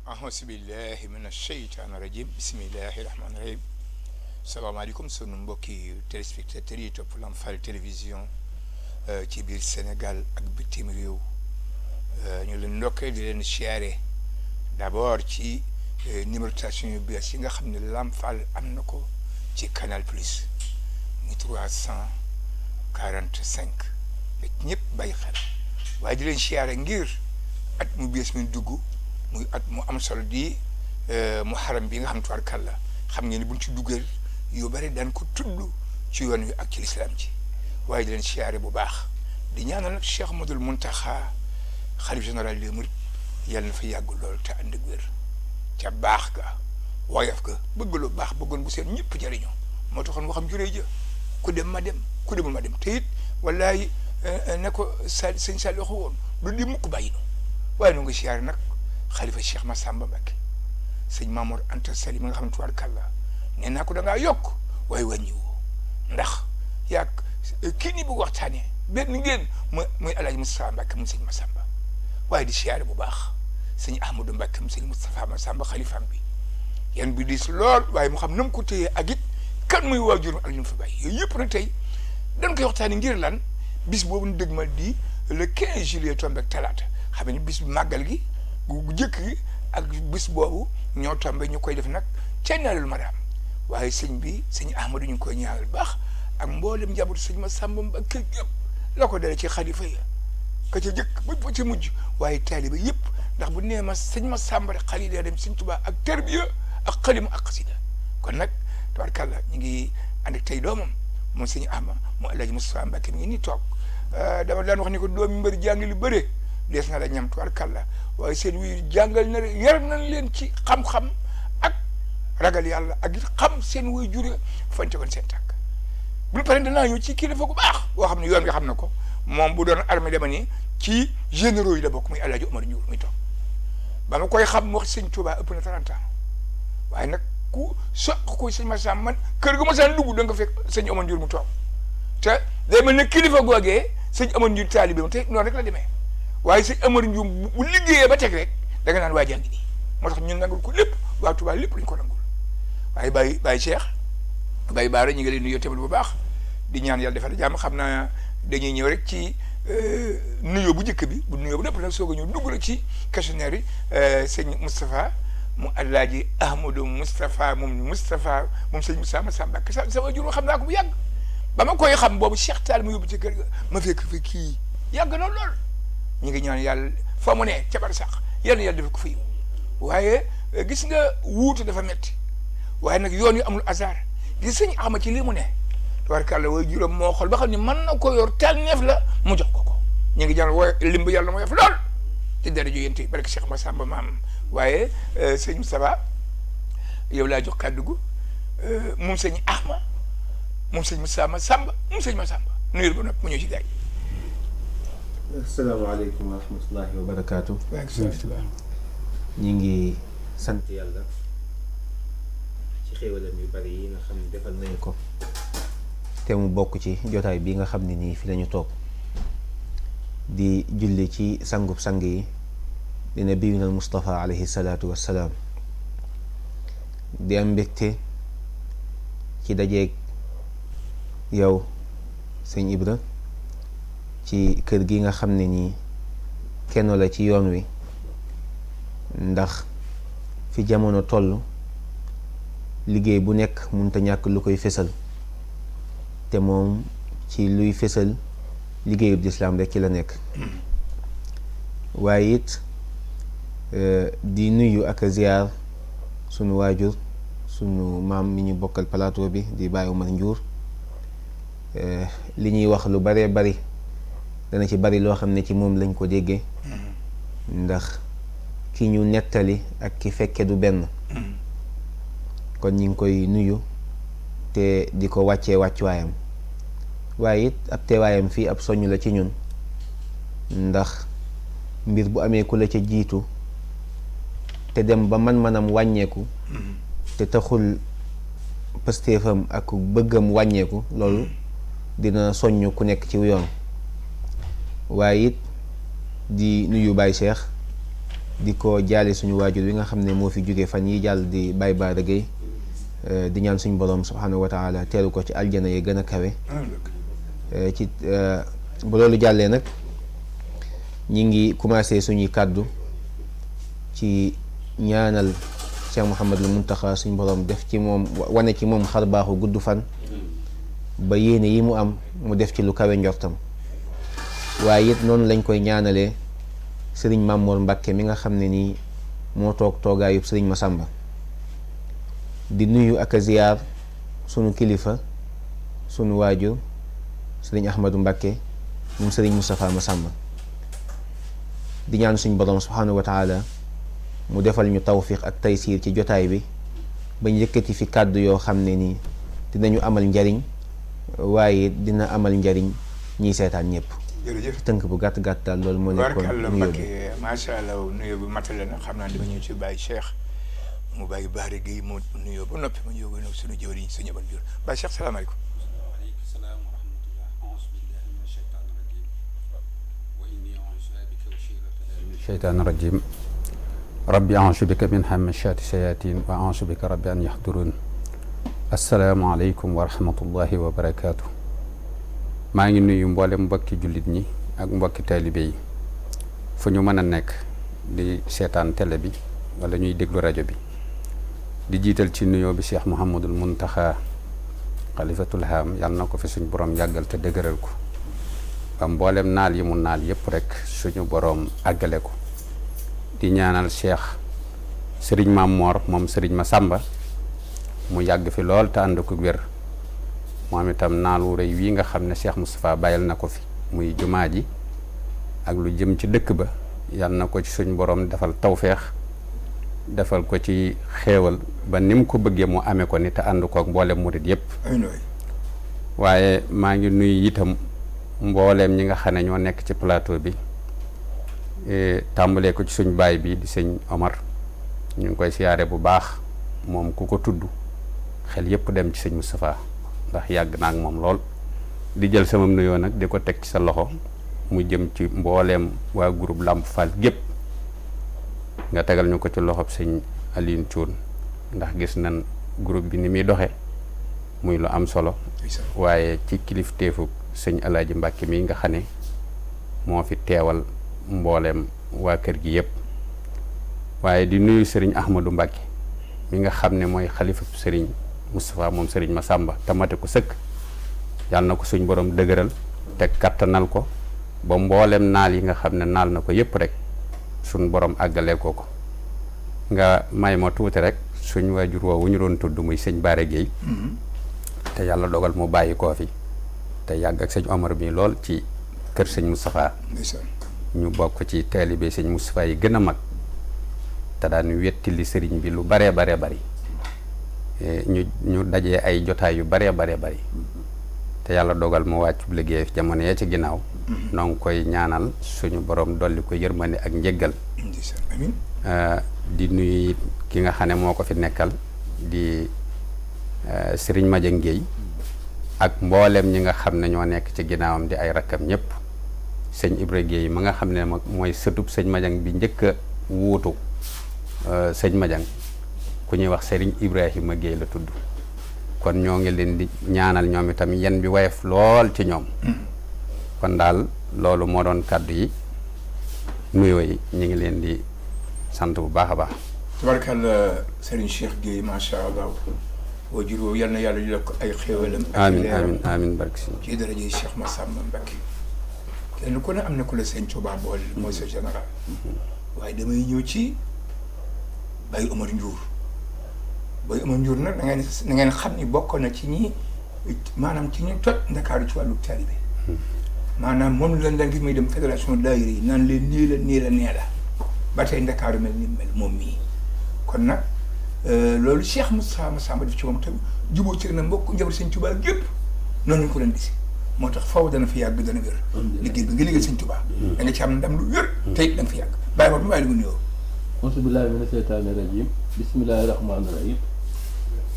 auzu billahi min asheytaani rajim bismillahi rahmaani rahim salaamaaleykum sunu mbokki téléspectateurs yi topp Lamfal télévision ci biir Sénégal ak bitim réew ñu leen ndokkee di leen siyaare d'abord ci numérotation yu bees yi nga xam ne Lamfal am na ko ci Canal Plus muy 345 te ñëpp bàyyi xel waaye di leen siyaare ngir at mu bees mi dugg muy at mu am solo di muharram bi nga xam tubaarkàlla xam ngeen ni buñ ci duggee yu bari daan ko tudd ci yoon wi ak ci lislaam ci waaye di leen siyaare bu baax di ñaanal nag Cheikh Ahmadoul Mountakha xalif général des mourides yàlla na fa yàgg lool te ànd ak wér ca baax ga woyof ga bëgg lu baax bëggoon bu seen ñëpp jëriñoo moo taxoon waxam juree ja ku dem ma dem ku demul ma dem te it wallaay ne ko sëñ Sall waxu woon du di mukk bàyyi nu waaye nu nga siyaare nag xalifa Cheikh Massamba Mbacké sëñ Mamour Anta Sali mi nga xam ne tubaarkàlla nee naa ko da ngaa yokk waaye wàññiwoo ndax yaa kii ni bu waxtaanee benn ngeen muy El Hadj Moustapha Mbacké mu sëñ Massamba waaye di siyaare bu baax sëñ Ahmadou Mbacké mu sëñ Moustapha Massamba xalifaam bi yan bi diis lool waaye mu xam na mu ko téye ak it kan muy waajur ak ñu mu fa bàyyi yooyu yëpp nag tey dañ koy waxtaanee ngir lan bis boobu ñu dëgmal di le 15 juillet tombé ak talaata xam ne bis bu màggal gi gu jëkk gi ak bis boobu ñoo tombé ñu koy def nag ca Naalul Maraam waaye sëñ bi sëñ Ahmadou ñu ngi koy ñaanal baax ak mboolem njabootu sëñ Massamba Mbacké yëpp la ko dale ci xalifa ya ka ca jëkk ba ci mujj waaye taaliba yëpp ndax bu nee ma sëñ Massamba rek xali dee dem sëñ Tuubaa ak tarbiya ak xalima ak xasida kon nag tabarkàlla ñu ngi ànd ak tey doomam moom sëñ Ahma mu El Hadj Moustapha Mbacké mi ngi nii toog dama daan wax ni ko doomi mbër jàngi lu bëre dees na la ñam tabarkàlla waaye seen wuy jàngal na yar nañ leen ci xam-xam ak ragal yàlla ak it xam seen wuy jure fañ tegoon seen tànk bu ñu paree danaa ñëw ci kilifa gu baax boo xam ne yoon nga xam na ko moom bu doon armée dama ni ci généraux yi la bokk muy El Hadj Omar Ndiour muy toog ba ma koy xam wax sëñ Touba ëpp na 30 ans waaye nag ku soq ko sëñ Massamba man kër gu ma saan dugg da nga fekk sëñ Omar Ndiour mu toog te day mel ne kilifa googee sëñ Omar Ndiour taalibe te noonu rek la demee waaye sëñ Omar Ndiour bu liggéeyee ba teg rek da nga naan waa jàngi nii moo tax ñun nangul ko lépp waa Touba lépp lañ ko nangul waaye Baye Cheikh Baye Baara ñu ngi leen nuyoo tamit bu baax di ñaan yàlla defal jàmm xam naa dañuy ñëw rek ci nuyoo bu njëkk bi bu nuyoo bu lépp nag soog a ñëw dugg la ci questionnaire yi sëñ Moustapha mu Alaaji Ahmadou Moustapha moom sëñ Moussa Massamba Mbacké sa waajur xam naa ko bu yàgg ba ma koy xam boobu Cheikh Tall ma yóbbu ci kër ga ma fekk fi kii yàgg na lool ñu ngi ñaan yàlla fa mu ne ca bar sax yàlla def ko fi waaye gis nga wuutu dafa metti waaye nag yoon yu amul hasard gis sëñ Ahmad ci lii mu ne tabarkàlla way juróom moo xool ba xam ne mën na ko yor tànneef la mu jox ko ñu ngi ñaan wooy limb yàlla moo yof lool te dara jo yéen tey barke Cheikh Massamba maam waaye sëñ Moustapha yow laa jox kàddu gu moom sëñ Ahmad moom sëñ Massamba moom sëñ Massamba nuyul ba noppi mu ñëw ci gaay asalaamaaleykum wa rahmatullahi wa barakaatu. ñu ngi sant yàlla ci xéewalam yu bari yi nga xam ne defal nañu ko te mu bokk ci jotaay bi nga xam ne nii fi lañu toog di julli ci sangub sang yi di nabiyuna Mustafa alayhi salaatu wassalaam di am mbégte ci dajeeg yow sëñ Ibra ci kër gi nga xam ne nii kenn la ci yoon wi ndax fi jamono toll liggéey bu nekk mënut a ñàkk lu koy fésal te moom ci luy fésal liggéeyub lislaam rek ci la nekk waaye it di nuyu ak a ziyaar sunu waajur sunu maam mi ñu bokkal plateau bi di Baye Omar Ndiour li ñuy wax lu baree bari dana ci bari loo xam ne ci moom lañ ko déggee ndax ki ñu nettali ak ki fekke du benn kon ñi ngi koy nuyu te di ko wàccee wàccuwaayam waaye it ab teewaayam fii ab soññ la ci ñun ndax mbir bu amee ku la ca jiitu te dem ba man-manam wàññeeku te taxul pëstéefam ak bëggam wàññeeku loolu dina soññ ku nekk ci yoon. waaye it di nuyu Baye Cheikh di ko jaale suñu waajur wi nga xam ne moo fi jóge fan yi jàll di Baye Bara Gueye di ñaan suñu borom subhanahu wa taala teeru ko ci aljana yi gën a kawe. ci bu loolu jàllee nag ñi ngi commencé suñuy kàddu ci ñaanal Cheikh Mouhamadul Muntaxa suñu borom def ci moom wane ci moom xar baaxu gudd fan ba yéene yi mu am mu def ci lu kawe njortam. waaye it noonu lañ koy ñaanalee sëriñ Mamour Mbacke mi nga xam ne nii moo toog toogaayub sëriñ Massamba di nuyu ak a ziyaar sunu kilifa sunu waajur sëriñ Ahmadou Mbacke moom sëriñ Moustapha Massamba di ñaan suñ borom subhanahu wa taala mu defal ñu tawfiq ak taysiir ci jotaay bi bañ yëkkati fi kàddu yoo xam ne nii dinañu amal njariñ waaye dina amal njariñ ñiy seetaan ñëpp. jërëjëf tënk bu gàtt gàtt daal loolu moo nekkoon nuyoo bi macha allah nuyoo bi matale na xam naa dama ñëw ci Baye Cheikh mu Baye Bara Gueye mu nuyoo ba noppi ma ñëw ko nag suñu jëwriñ suñu ban jur Baye Cheikh salaamaaleykum. waaleykum salaam wa rahmatullah. auzu billahi mina shaytaani rajim wa inni a'uuzu bika min shaytaani rajim rabbi a'uuzu bika min hamazaati shayaatiin wa a'uuzu bika rabbi an yahduruun. assalaamu aleykum wa rahmatullahi wa barakaatu. maa ngi nuyu mboolem mbokki jullit ñi ak mbokki taalibe yi fu ñu mën a nekk di seetaan télé bi wala ñuy déglu rajo bi di jiital ci nuyoo bi Cheikh Mouhamadul Muntaxa xalifatul haam yàlla na ko fi suñu borom yàggal te dëgëral ko ba mboolem naal yi mu naal yëpp rek suñu borom àggale ko di ñaanal Cheikh Serigne Mamor moom Serigne Massamba mu yàgg fi lool te ànd ko wér. moom itam naalu rëy wii nga xam ne Cheikh Moustapha bàyyil na ko fi muy jumaa ji ak lu jëm ci dëkk ba yal na ko ci suñ borom defal tawfeex defal ko ci xéewal ba ni mu ko bëggee mu amee ko ni te ànd kook mboolem murit yépp waaye maa ngi nuyu itam mbooleem ñi nga xam ne ñoo nekk ci plateau bi tàmbalee ko ci suñ baay bi di sëñ Omar ñu ngi koy siyaare bu baax moom ku ko tudd xel yépp dem ci sëñ Moustapha ndax yàgg naa ak moom lool di jël sama nuyoo nag di ko teg ci sa loxo mu jëm ci mbooleem waa groupe Lamp Fall gépp nga tegal ñu ko ci loxob sëñ Aline Thioune ndax gis nañ groupe bi ni muy doxe muy lu am solo waaye ci kilifteefu sëñ Alaaji Mbàkke mi nga xam ne moo fi teewal mbooleem waa kër gi yëpp waaye di nuyu sëriñ Ahmadou Mbàkke mi nga xam ne mooy xalifa sëriñ Moustapha moom sëriñ Massamba tamate ko sëkk yàlla na ko suñ borom dëgëral te kattanal ko ba mboolem naal yi nga xam ne naal na ko yëpp rek suñ borom àggalee ko nga may ma tuuti rek suñ waajur woowu ñu doon tudd muy sëñ Bara Gueye te yàlla dogal mu bàyyi koo fi te yàgg ak sëñ Omar bi lool ci kër sëñ Moustapha ñu bokk ci taalibe sëñ Moustapha yi gën a mag te daan wettili sëriñ bi lu baree bari ñu dajee ay jotaay yu baree bari te yàlla dogal mu wàccu liggéey jamono yee ci ginnaaw noo ngi koy ñaanal suñu borom dolli ko yërmande ak njëggal di nuyu ki nga xam ne moo ko fi nekkal di Serigne Madiang Gueye ak mboolem ñi nga xam ne ñoo nekk ci ginnaawam di ay rakkam ñëpp sëñ Ibra Gueye ma nga xam ne mooy sëtub sëñ Madiang bi njëkk a wuutu sëñ Madiang ku ñuy wax Serigne Ibrahima Gueye la tudd kon ñoo ngi leen di ñaanal ñoom itam yen bi woyof lool ci ñoom kon daal loolu moo doon kàddu yi nuyoo yi ñu ngi leen di sant bu baax a baax tabarkalla Serigne Cheikh Gueye macha allah waajur woowu yal na yàlla di ko ay xéewalam amiin barke si ci daraje Cheikh Massamba Mbacké kenn ku ne am na ku la sëñ Touba boole mooy sa général waaye damay ñëw ci Baye Omar Ndiour Baye Omar Ndiour nag da ngeen xam ni bokk na ci ñi maanaam ci ñu toj Ndakaaru ci wàllu taalibe maanaam moom lañ daan gis muy dem fédération daayira yi naan leen nii la nee la ba tey Ndakaaru mel ni mel moom mii kon nag loolu Cheikh Moustapha Massamba def ci moom tam jubóo ci na mbokk njaboot sëñ Touba gépp noonu lañ ko leen gis moo tax foofu dana fi yàgg dana wér liggéey bi nga liggéey sëñ Touba da nga ci am ndam lu wér te it da nga fi yàgg bàyyi ma bi nuyoo auzu billaahi mina seytaani rajiim bismillaahi rahmaani rahiim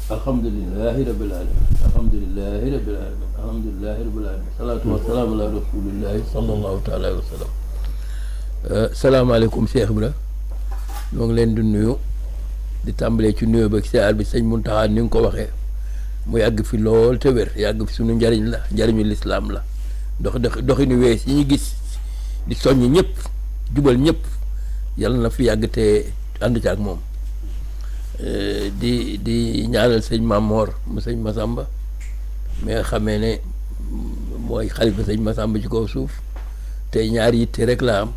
alhamdulillahi rabbil alamin alhamdulillahi rabbil alamin alhamdulillahi rabbil alamin salaatu wa salaamu ala rasulillahi sallallahu taala wa sallam. Salaamaaleykum Cheikh Ibra ñoo ngi leen di nuyu di tàmbalee ci nuyu ba siyaar bi sëñ Muntaxa ni nga ko waxee mu yàgg fi lool te wér yàgg fi suñu njariñ la njariñu lislaam la doxinu wees yi ñu gis di soññ ñëpp jubal ñëpp yàlla na fi yàgg te ànd ci ak moom di ñaanal sëñ Mamor mu sëñ Masamba mi nga xamee ne mooy xalifa sëñ Masamba ci kaw suuf te ñaari yitte rek la am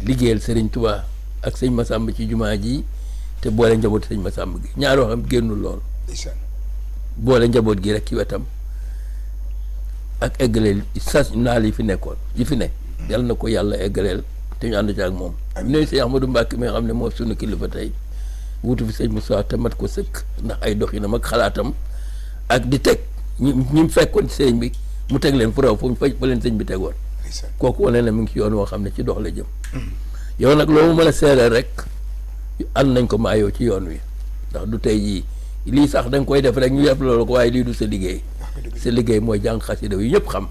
liggéeyal sëriñ Tuubaa ak sëñ Masamba ci jumaa ji te boole njaboot sëñ Masamba gi ñaari waxam génnul lool boole njaboot gi rek ci wetam ak eggaleel sas naal yi fi nekkoon yi fi ne yàlla na ko yàlla eggaleel te ñu ànd ci ak moom nuyu sëñ Ahmadou Mbacke mi nga xam ne moo sunu kilifa tey wutu fi sëñ Moussa te mat ko sëkk ndax ay doxinam ak xalaatam ak di teg ñi fekkoon ci sëñ bi mu teg leen fu raw fu fa leen sëñ bi tegoon kooku wane na mu ngi ci yoon woo xam ne ci dox la jëm yow nag loo mu mën a seereel rek ànd nañ ko maayoo ci yoon wi ndax du tey jii lii sax da nga koy def rek ñu def loolu ko waaye lii du sa liggéey sa liggéey mooy jàng xasida yu ñëpp xam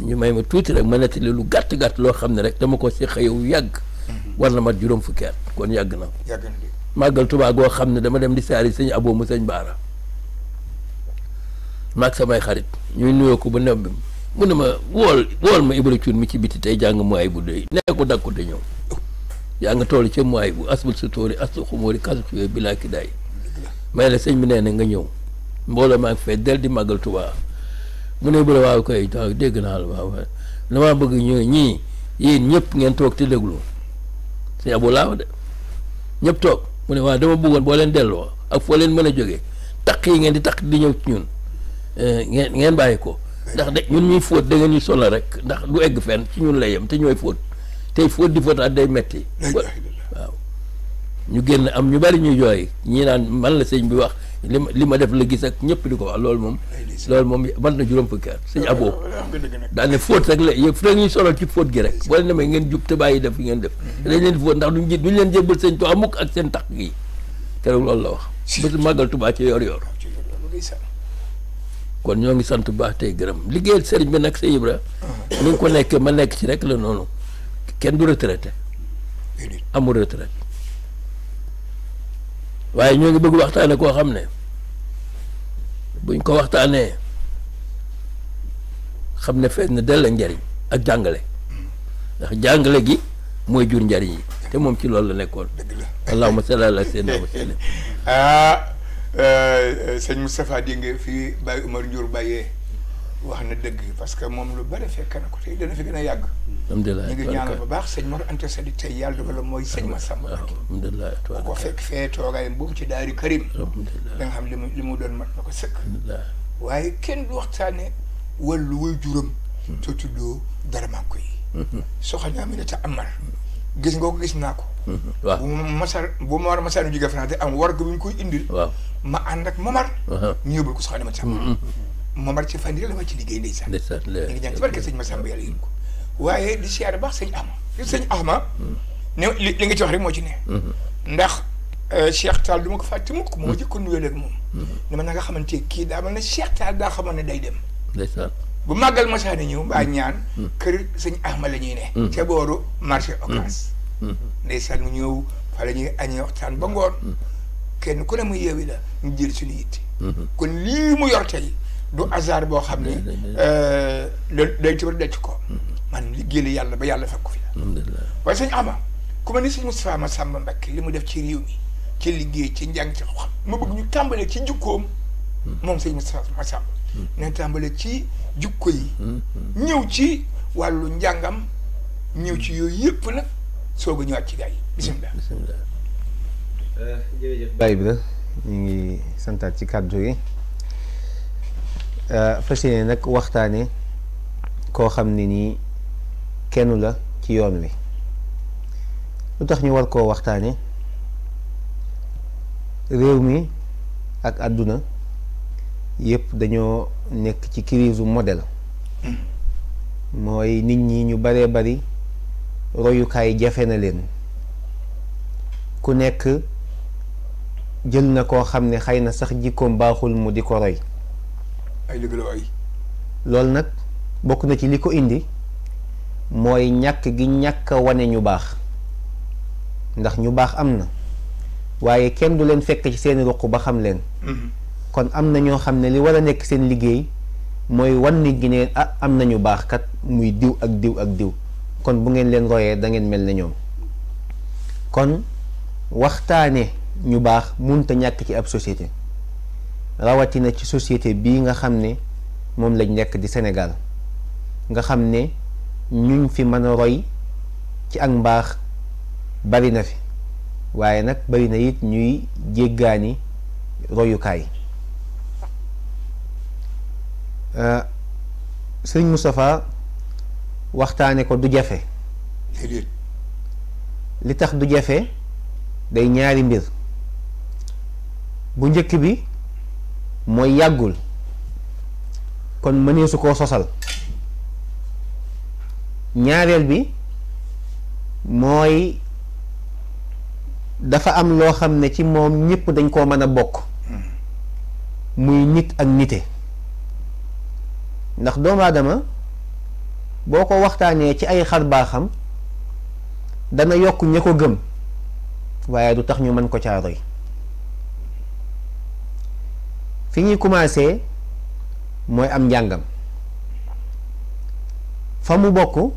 ñu may ma tuuti rek ma nettali lu gàtt loo xam ne rek dama ko si xëyow yàgg war na mat juróom fukki at kon yàgg na màggal Tuubaa goo xam ne dama dem di saari sëñ Abo mu sëñ Baara maag samay xarit ñuy nuyoo ko ba neb mu ne ma wool ma Ibra Cuun mi ci biti tey jàng mooy bu doy nee ko dakku te ñëw yaa nga toll ci mooy bu asbul sa tóori astu xumóori kasu xuyee bi laa ki daay may la sëñ bi nee na nga ñëw mbooloo maa ngi fee del di màggal Tuubaa mu ne Ibra waaw koy waaw dégg naa la waaw damaa bëgg ñii yéen ñëpp ngeen toog te déglu sëñ Abo laa de ñëpp toog mu ne waaw dama bëggoon boo leen delloo ak foo leen mën a jógee taq yi ngeen di taq di ñëw ci ñun ngeen bàyyi ko ndax de ñun ñuy fóot da ngeen ñu solo rek ndax du egg fenn ci ñun lay yem te ñooy fóot tey fóot di fóotaat day metti waaw ñu génn am ñu bari ñuy jooy ñii naan man la sëñ bi wax li ma def la gis ak ñëpp di ko wax loolu moom man na juróom fukki at sëñ Abo daal ne fóot rek la yëpp rek ñuy solal ci fóot gi rek boo leen demee ngeen jub te bàyyi def ngeen def dañ leen di fóot ndax duñ leen jébbal sëñ Tuubaa mukk ak seen tax gi keroog loolu la wax bésu màggal Tuubaa ci yor kon ñoo ngi sant bu baax tey gërëm liggéeyal sëriñ bi nag sa Ibra ni nga ko nekk ma nekk ci rek la noonu kenn du retraité amul retraite waaye ñoo ngi bëgg waxtaane koo xam ne buñ ko waxtaanee xam ne fees na dell njariñ ak jàngale ndax jàngale gi mooy jur njariñ yi te moom ci loolu la nekkoon allahumma salli ala sayyidina wa sallam sëñ Moustapha di nga fii Baye Umar Ndiour Baye wax na dëgg parce que moom lu bari fekk na ko tey dana fi gën a yàgg. alhamdulilah ñu ngi ñaanal bu baax sëñ Mor Anta Sali tey yàlla dogal mooy sëñ Massamba. alhamdulilah ko fekk fee toogaayam boobu ci Daari Karim. da nga xam li mu doon mat na ko sëkk. waaye kenn du waxtaane wàllu way juram. te tuddoo dara maa koy. soxna Aminata Amar. gis nga ko gis naa ko. waaw bu ma war a masaanu jóge France te am warga bu ñu koy indil. waaw ma ànd ak Momar. ñu yóbbul ko soxna Aminata. Momar ci fan yii la ma ci liggéey ndeysaan. ñu ngi ñaan ci barke sëñ Massamba yàlla yéen ko. waaye di siyaare baax sëñ Ahma. sëñ Ahma. ne li nga ci wax rek moo ci ne. ndax Cheikh Tall du ma ko fàtte mukk moo jëkkoon nuyoo ak moom. ne ma na nga xamante kii daa mel ne Cheikh Tall daa xamoon ne day dem. ndeysaan bu màggal masaana ñëw mbaa ñaan. kër sëñ Ahma la ñuy ne. ca booru marché Ocass. ndeysaan mu ñëw fa la ñuy añee waxtaan ba ngoon. kenn ku ne mu yeewi la ñu jël suñu yitte. kon lii mu yor tey du hasard boo xam ne day tëbër decc ko man liggéeyal yàlla ba yàlla fekk ko fi la waaye sëñ Ama ku ma ni sëñ Moustapha Massamba Mbacké li mu def ci réew mi ci liggéey ci njàng ci xam ma bëgg ñu tàmbalee ci jukkoom moom sëñ Moustapha Massamba ne tàmbalee ci jukko yi ñëw ci wàllu njàngam ñëw ci yooyu yëpp nag soog a ñëwaat ci gars yi bisimilah jërëjëf Baye bi la ñu ngi santaat ci kàddu yi fas yéene nag waxtaane koo xam ne nii kenn la ci yoon wi lu tax ñu war koo waxtaane réew mi ak àdduna yëpp dañoo nekk ci crise modèle mooy nit ñi ñu baree bari royukaay jafe na leen ku nekk jël na koo xam ne xëy na sax jikkoom baaxul mu di ko roy. ay dëgg la ay. loolu nag bokk na ci li ko indi mooy ñàkk gi ñàkk a wane ñu baax ndax ñu baax am na waaye kenn du leen fekk ci seeni ruq ba xam leen. kon am na ñoo xam ne li war a nekk seen liggéey mooy wan nit gi ne ah am nañu baax kat muy diw ak diw ak diw kon bu ngeen leen royee da ngeen mel ne ñoom kon waxtaane ñu baax munta ñàkk ci ab société rawatina ci société bii nga xam ne moom lañ nekk di Sénégal nga xam ne ñuñ fi mën a roy ci ak mbaax bari na fi waaye nag bari na it ñuy jéggaani royukaay. Sëriñ Moustapha waxtaane ko du jafe li tax du jafe day ñaari mbir bu njëkk bi mooy yàggul kon mëneesu koo sosal ñaareel bi mooy dafa am loo xam ne ci moom ñépp dañ koo mën a bokk muy nit ak nite ndax doomu aadama boo ko waxtaanee ci ay xar baaxam dana yokk ña ko gëm waaye du tax ñu mën ko caa roy fi ñuy commencé mooy am njàngam fa mu bokk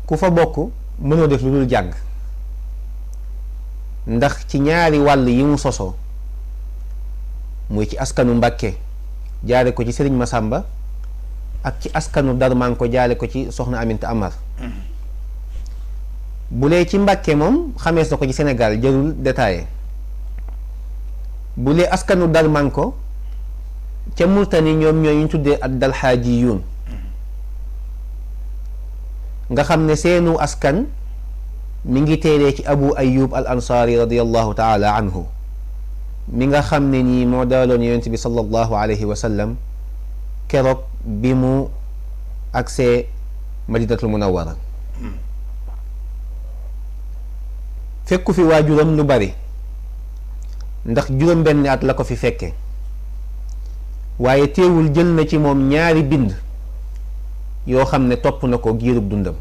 ku fa bokk mënoo def lu dul jàng ndax ci ñaari wàll yi mu sosoo muy ci askanu Mbàkke jaare ko ci Sëriñ Masamba ak ci askanu Darman ko jaare ko ci Soxna Aminta Amar bu lee ci Mbàkke moom xamees na ko ci Sénégal jarul détaillé bu lee askanu Darman ko ca Murtani ñoom ñooy ñu tuddee ak dalxaajiyuun nga xam ne seenu askan mi ngi teeree ci Abu Ayyub al Ansaari radiyallahu taala anhu mi nga xam ne nii moo daaloon yonent bi sallallahu alayhi wa sallam keroog bi mu agsee Madinatul Munawwara fekku fi waajuram lu bari ndax juróom benn at la ko fi fekke waaye teewul jël na ci moom ñaari bind yoo xam ne topp na ko giirub dundam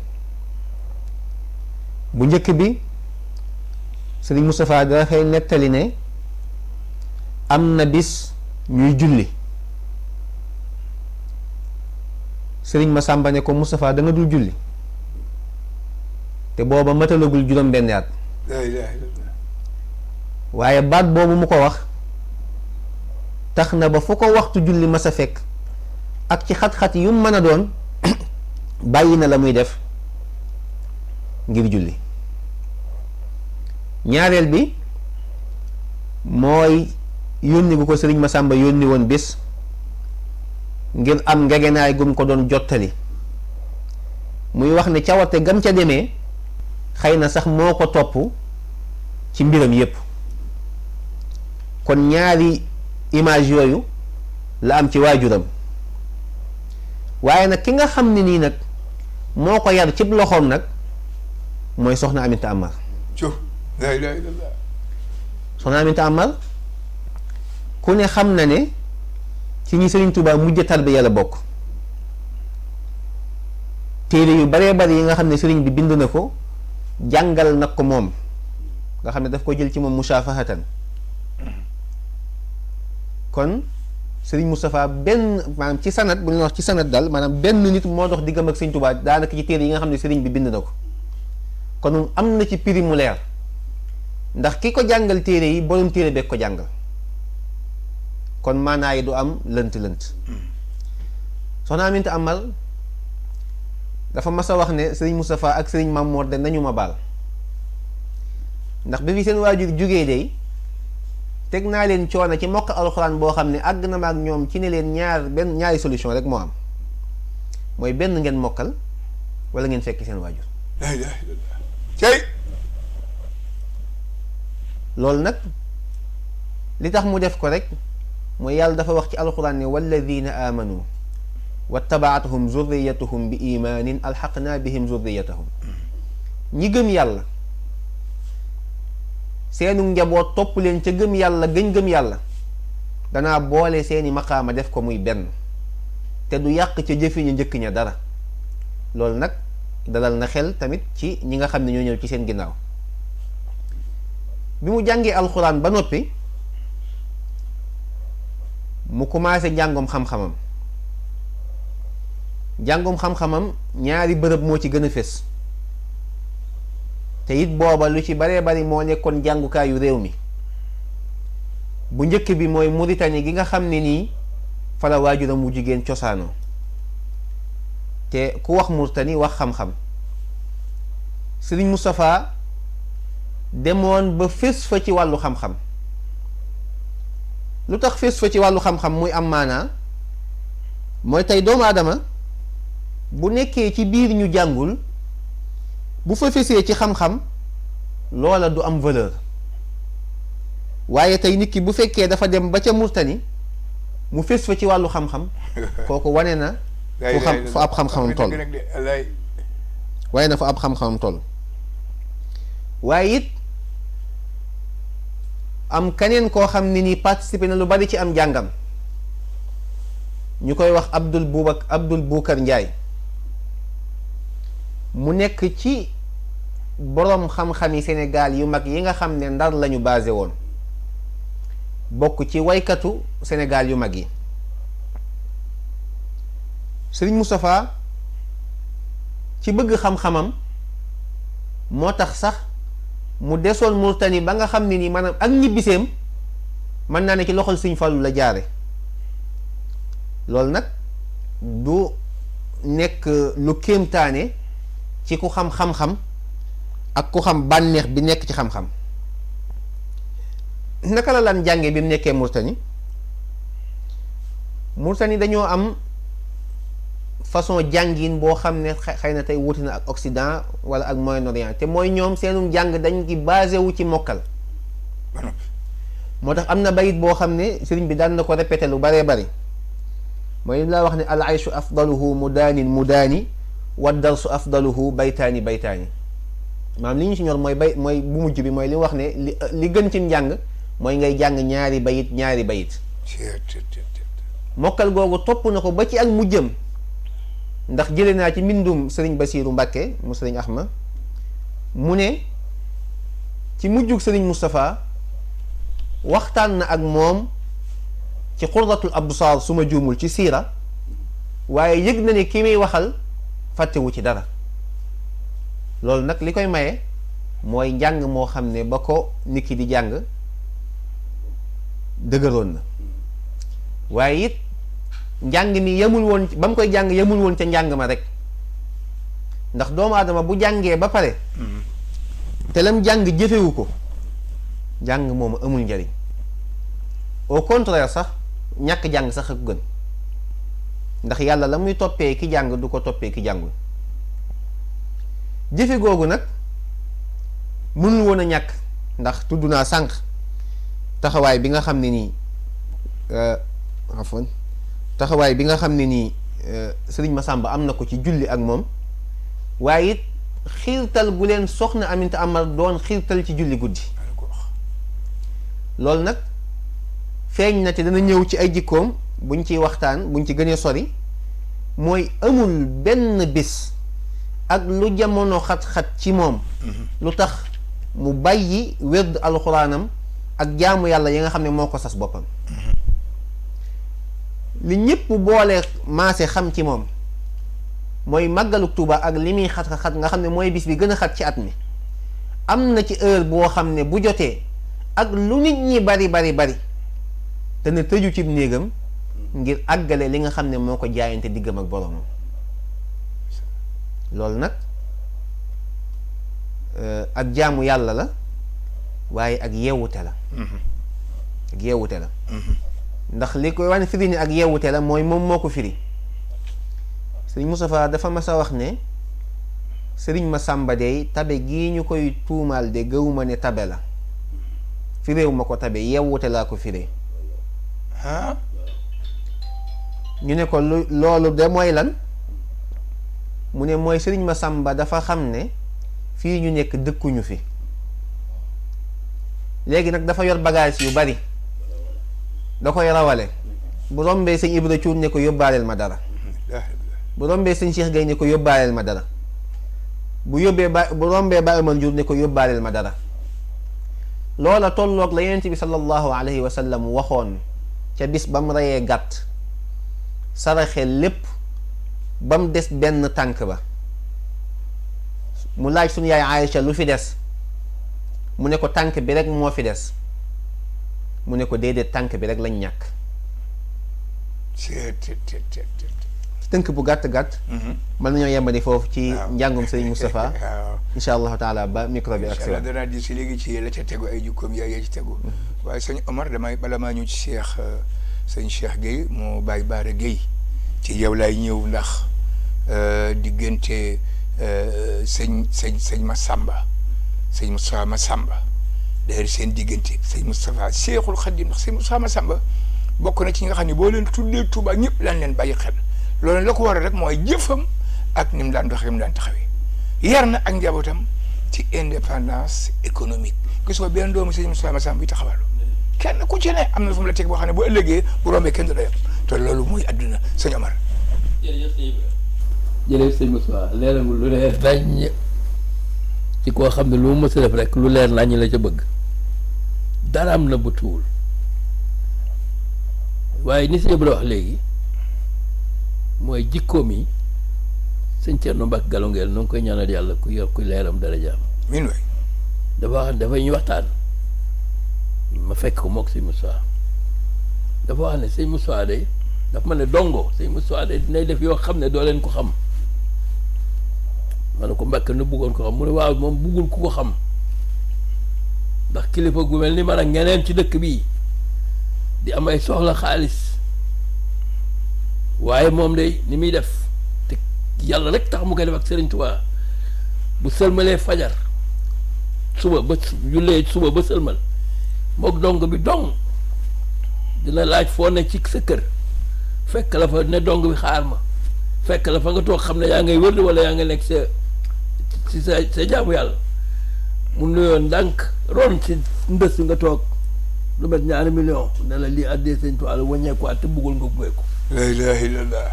bu njëkk bi Sëriñ Moustapha dafay nettali ne am na bis ñuy julli Sëriñ Masamba ne ko Moustapha da nga dul julli te booba matalagul juróom benn at waaye baat boobu mu ko wax tax na ba fu ko waxtu julli ma sa fekk ak ci xat-xat yu mën a doon bàyyi na la muy def ngir julli ñaareel bi mooy yónni gu ko Sëriñ Masamba yónni woon bis ngir am ngegenaay gum ko doon jottali muy wax ne cawarte gam ca demee xëy na sax moo ko topp ci mbiram yépp kon ñaari image yooyu la am ci waajuram waaye nag ki nga xam ne nii nag moo ko yar cib loxoom nag mooy Soxna Aminta Amar la ilaha illallah Soxna Aminta Amar ku ne xam na ne ci ñi Sëriñ Tuubaa mujj tarbiya la bokk téere yu baree bari yi nga xam ne sëriñ bi bind na ko jàngal nag ko moom nga xam ne daf ko jël ci moom musaafahatan kon Sëriñ Moustapha benn maanaam ci sanad bu ñu wax ci sanad daal maanaam benn nit moo dox diggam ak Sëriñ Tuubaa daanaka ci téere yi nga xam ne sëriñ bi bind na ko kon am na ci prix mu leer ndax ki ko jàngal téere yi borom téere beeg ko jàngal kon maanaa yi du am lënt-lënt Soxna Aminta Amar dafa mas a wax ne Sëriñ Moustapha ak Sëriñ Mamoor de nañu ma baal ndax bi fi seen waajur jugee de teg naa leen coono ci mokk alxuraan boo xam ne àgg na ma ak ñoom ci ne leen ñaari solution rek moo am mooy benn ngeen mokkal wala ngeen fekk seen waajur la ilaha illallah cey loolu nag li tax mu def ko rek mooy yàlla dafa wax ci alxuraan ne walladina amanu wattabaatuhum zurriyatuhum bi imaanin alxaqna bihim zurriyatahum ñi gëm yàlla seenu njaboot topp leen ca gëm yàlla gëm yàlla danaa boole seeni maqaama def ko muy benn te du yàq ca jëfi ñu njëkk ña dara. loolu nag dalal na xel tamit ci ñi nga xam ne ñoo ñëw ci seen ginnaaw. bi mu jàngee alxuraan ba noppi mu commencé njàngum xam-xamam ñaari bërëb moo ci gën a fés te it booba lu ci baree bari moo nekkoon jàngukaayu réew mi. bu njëkk bi mooy Mauritanie gi nga xam ne nii fa la waajuram mu jigéen cosaanoo te ku wax Mauritanie wax xam-xam. Sëriñ Moustapha demoon ba fés fa ci wàllu xam-xam. lu tax fés fa ci wàllu xam-xam muy am maanaa mooy tey doomu aadama bu nekkee ci biir ñu jàngul bu fa fésee ci xam-xam loola du am valeur. waaye tey nit ki bu fekkee dafa dem ba ca Mauritanie mu fés fa ci wàllu xam-xam kooku wane na fu ab xam-xamam toll waaye na fa ab xam-xamam toll. waaye it am keneen koo xam ne nii participé na lu bari ci am jàngam ñu koy wax Abdul Bukar Njaay mu nekk ci boroom xam-xami Sénégal yu mag yi nga xam ne Ndar lañu basé woon bokk ci waykatu Sénégal yu mag yi. Sëriñ Moustapha ci bëgg xam-xamam moo tax sax mu desoon Mauritanie ba nga xam ne nii maanaam ak ñibbiseem mën naa ne ci loxol Sëriñ Fallu la jaare. loolu nag du nekk lu kéemtaane ci ku xam xam-xam ak ku xam bànneex bi nekk ci xam-xam. naka la lan jànge bi mu nekkee Mauritanie dañoo am façon jàngin boo xam ne xëy na tey wuti na ak Occident wala ak Moyen-Orient te mooy ñoom seenum jàng dañ ki basé wu ci mokkal. moo tax am na bayit boo xam ne sëriñ bi daan na ko répété lu baree bari mooy laa wax ne al ayshu afdaluhu mudaani wa darsu afdaluhu baytaani maanaam li ñu ci ñor mooy mooy bu mujj bi mooy li wax ne li gën ci njàng mooy ngay jàng ñaari bayit mokkal googu topp na ko ba ci ak mujjëm ndax jële naa ci mbindum sëriñ Basiiru Mbàkke mu sëriñ Axma mu ne ci mujjug sëriñ Moustapha waxtaan na ak moom ci xurratul absaar su ma juumul ci siira waaye yëg na ne ki muy waxal fàttewu ci dara. loolu nag li koy maye mooy njàng moo xam ne ba ko nit ki di jàng dëgëroon na waaye it njàng mi yemul woon ba mu koy jàng yemul woon ca njàng ma rek ndax doomu aadama bu jàngee ba pare te lam jàng jëfewu ko njàng moomu amul njariñ au contraire sax ñàkk jàng sax ak gën ndax yàlla la muy toppee ki jàng du ko toppee ki jàngul. jëfe googu nag mënul woon a ñàkk ndax tudd naa sànq taxawaay bi nga xam ne nii taxawaay bi nga xam ne nii sëriñ Masamba am na ko ci julli ak moom waaye it xiirtal gu leen soxna Aminta Amar doon xiirtal ci julli guddi loolu nag feeñ na te dana ñëw ci ay jikkoom buñ ciy waxtaan buñ ci gënee sori mooy amul benn bis ak lu jamono xat-xat ci moom lu tax mu bàyyi wérd alxuraanam ak jaamu yàlla yi nga xam ne moo ko sas boppam li ñëpp boole maase xam ci moom mooy màggalu Tuuba ak li muy xat-xat nga xam ne mooy bis bi gën a xat ci at mi am na ci heure boo xam ne bu jotee ak lu nit ñi bari dana tëju ci néegam ngir àggale li nga xam ne moo ko jaayante diggam ak boroomam loolu nag ak jaamu yàlla la waaye ak yeewute la ak yeewute la ndax li koy wane firi ni ak yeewute la mooy moom moo ko firi sëriñ Moustapha dafa mas a wax ne sëriñ Masamba dey tabe gii ñu koy tuumaal de gëwuma ne tabe la firéew ma ko tabe yeewute laa ko firee ñu ne ko loolu de mooy lan mu ne mooy sëriñ Masamba dafa xam ne fii ñu nekk dëkkuñu fi léegi nag dafa yor bagage yu bari da koy rawale bu rombee sëñ Ibra Cuun ne ko yóbbaaleel ma dara bu rombee sëñ Cheikh Gay ne ko yóbbaaleel ma dara bu rombee Baay Umar Njuur ne ko yóbbaaleel ma dara loola tolloog la yonent bi sallallahu alayhi wa sallam waxoon ca bis ba mu reyee gàtt saraxe lépp ba mu des benn tànk ba mu laaj suñu yaay Aïcha lu fi des mu ne ko tànk bi rek moo fi des mu ne ko déedéet tànk bi rek lañ ñàkk tënk bu gàtt-gàtt mën nañoo yembani foofu ci njàngum Sëriñ Moustapha insha allahu taala ba micro bi ak si danaa di si léegi ci la ca tegu ay jukkoom yaa ci tegu waaye sëñ Omar damay bala maa ñëw ci sëñ Cheikh Gueye moo Baye Baara Gueye ci yow laay ñëw ndax diggante sëñ Massamba sëñ Moustapha Massamba d'ailleurs seen diggante sëñ Moustapha Cheikhul Khadim ndax sëñ Moustapha Massamba bokk na ci nga xam ne boo leen tuddee Touba ñëpp lan leen bàyyi xel loolu la ko waral rek mooy jëfam ak ni mu daan doxee mu daan taxawee yar na ak njabootam ci indépendance économique gis nga benn doomu sëñ Moustapha Massamba bi taxawalu kenn ku ci ne am na fu mu la teg boo xam ne bu ëllëgee bu rombee kenn du la yem te loolu mooy adduna sëñ Omar. jërëjëf sëñ Moustapha leeral lu leer nañ ci koo xam ne lu mu mës a def rek lu leer nañ la ca bëgg dara am na bu tuul waaye ni sëñ bi la wax léegi mooy jikkoom yi sëñ Thierno Mbacke Galongeel nu ngi koy ñaanal yàlla ku yor ku leeram dara jaam miin waay dafa wax dafa ñu waxtaan ma fekk ko mook sëñ Moustapha dafa wax ne sëñ Moustapha de dafa ma ne dongo sëñ Moustapha de dinay def yoo xam ne doo leen ko xam ma ne ko Mbacke nu bëggoon ko xam mu ne waaw moom bëggul ku ko xam ndax kilifa gu mel ni man ak ñeneen ci dëkk bii di am ay soxla xaalis waaye moom de ni muy def te yàlla rek tax mu koy def ak Serigne Touba bu sëlmalee fajar suba ba jullee suba ba sëlmal mook dong bi dong dina laaj foo ne ci sa kër fekk la fa ne dong bi xaar ma fekk la fa nga toog xam ne yaa ngay wërd wala yaa nga nekk sa jaamu yàlla mu nuyoo ndànk ron ci ndës nga toog lu met 2 millions ne la lii addee sëñ Tuubaa la wàññeeku te bëggul nga gunge ko. la ilaha illallah.